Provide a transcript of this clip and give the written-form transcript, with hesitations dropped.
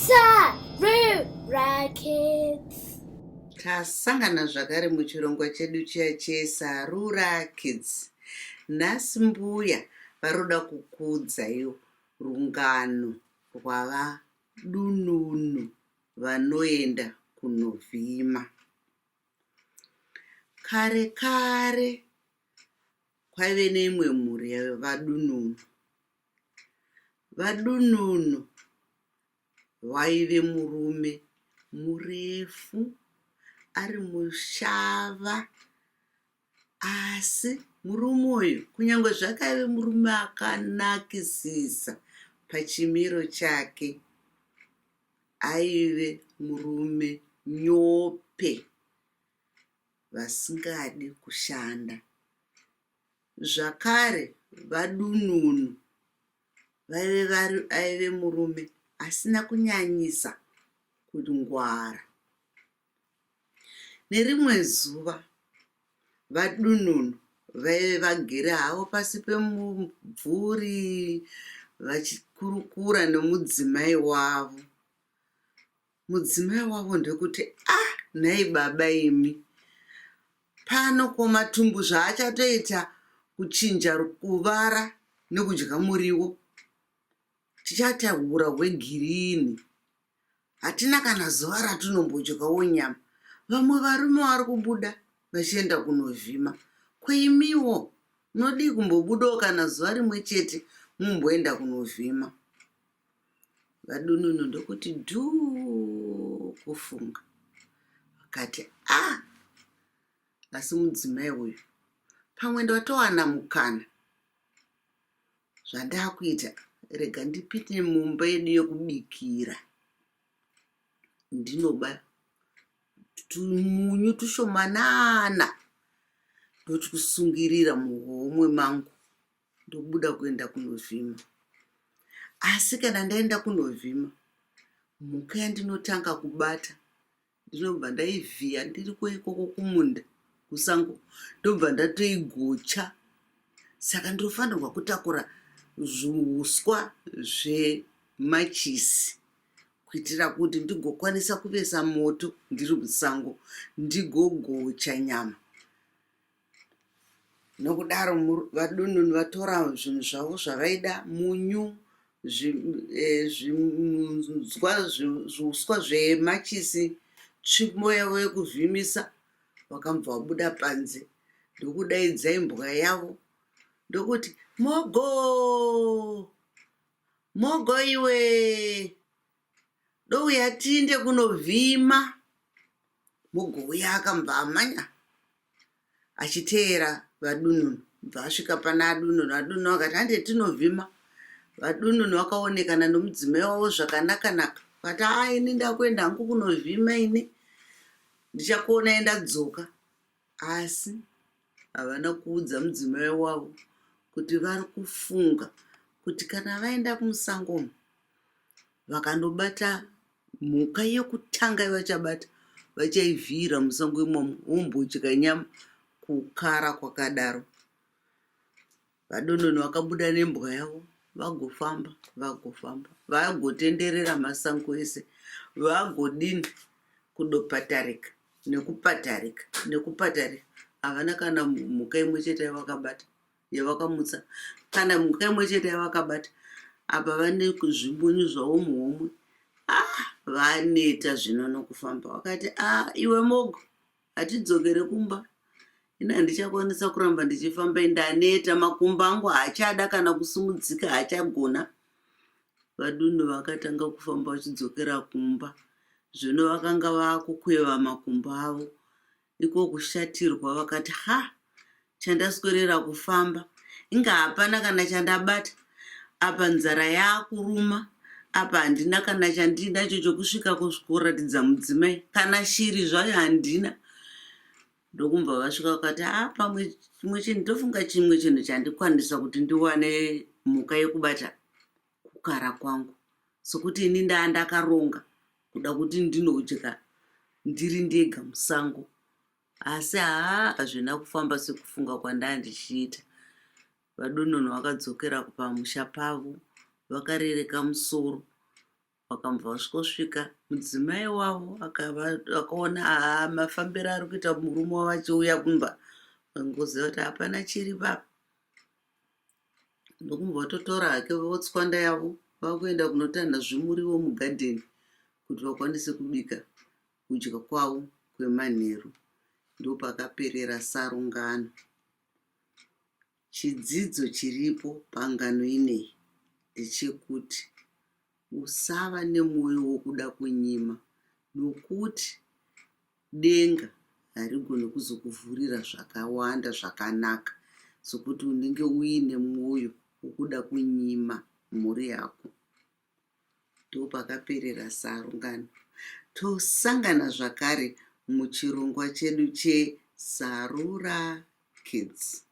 Sarura Kids. Tasangana zvakare muchirongwa chedu chiya cheSarura Kids. Nhasi mbuya varoda kukuudzai rungano rwavaDununu vanoenda kunovhima. Kare kare kwaive neimwe mhuri yavaDununu. VaDununu vaive murume murefu ari mushava asi murume uyu kunyangwe zvake aive murume akanakisisa pachimiro chake aive murume nyope vasingadi kushanda. Zvakare VaDununu vaive vari aive murume asina kunyanyisa kungwara. Nerimwe zuva VaDununu vaive vagere havo pasi pemumvuri vachikurukura nemudzimai wavo. Mudzimai wavo ndokuti, Ah nhai baba imi, pano ko matumbu zvaachatoita kuchinja ruvara nekudya muriwo? Tichaita hura hwegirini. Hatina kana zuva ratinombodyawo nyama. Vamwe varume vari kubuda vachienda kunovhima. Ko imiwo munodii kumbobudawo kana zuva rimwe chete mumboenda kunovhima? VaDununu ndokuti dhuu kufunga vakati a ah, asi mudzimai uyu pamwe ndatowana mukana zvandakuita rega ndipinde mumba yedu yekubikira ndinoba tumunyu tushomanana ndotusungirira muhomwe mangu ndobuda kuenda kunovhima. Asi kana ndaenda kunovhima, mhuka yandinotanga kubata ndinobva ndaivhiya ndiriko ikoko kumunda kusango ndobva ndatoigocha. Saka ndinofanirwa kutakura zviuswa zvemachisi kuitira kuti ndigokwanisa kuvesa moto ndiri musango ndigogocha nyama. Nokudaro vaDununu vatora zvinhu zvavo zvavaida, munyu, zviuswa zvemachisi, tsvimbo yavo yekuvhimisa. Vakabva vabuda panze ndokudaidza imbwa yavo ndokuti, Mogo! Mogo iwe! Douya tiinde kunovhima. Mogo uya akabva amhanya achiteera VaDununu bva asvika pana aDununu. ADununu akati hande tinovhima. VaDununu vakaonekana nomudzimai wavo zvakanaka-naka vakati haa ini ndakuenda hangu kunovhima ini ndichakuonai ndadzoka. Asi havana kuudza mudzimai wavo kuti vari kufunga kuti kana vaenda kumusango umu vakandobata Mhuka yekutanga yavachabata vachaivhiyira musango imomo vombodya nyama kukara kwakadaro. VaDononi vakabuda nembwa yavo vagofamba vagofamba vagotenderera masango ese vagodini kudopatarika nekupatarika nekupatarika havana kana mhuka imwe chete yavakabata. yavakamutsa kana mhuka imwe chete yavakabata apa vane zvimunyu zvavo muhomwe ah vaneta zvino nokufamba vakati ah iwe mogo hatidzokere kumba ini handichakwanisa kuramba ndichifamba ndaneta makumbo angu haachada kana kusumudzika haachagona vadunhu vakatanga kufamba vachidzokera kumba zvino vakanga vakukweva makumbo avo Iko kushatirwa vakati ha chandaswerera kufamba inga hapana kana chandabata apa nzara yaakuruma apa handina kana chandiinacho chokusvika kuratidza mudzimai kana shiri zvayo handina ndokumbva vasvika vakati ha pamwe chimwe chinhu ndofunga chimwe chinhu chandikwanisa kuti ndiwane mhuka yekubata kukara kwangu sokuti ini ndaa ndakaronga kuda kuti ndinodya ndiri ndega musango asi haa hazvina kufamba sekufunga kwandaa ndichiita. VaDonono vakadzokera pamusha pavo vakarereka musoro. Vakabva vasvikosvika mudzimai wavo akaona haa mafambiro ari kuita murume wavo achiuya kumba vakangoziva kuti hapana chiripo apa. Ndokubva vatotora hake votswanda yavo vakuenda kunotanha zvimuriwo mugadheni kuti vakwanise kubika kudya kwavo kwemanheru. Ndopakaperera sarungano. Chidzidzo chiripo pangano ineyi ndechekuti usava nemwoyo wokuda kunyima nokuti denga harigone kuzokuvhurira zvakawanda zvakanaka sokuti unenge uine mwoyo wokuda kunyima mhuri yako. Ndopakaperera sarungano. Tosangana zvakare muchirongwa chedu cheSarura Kids.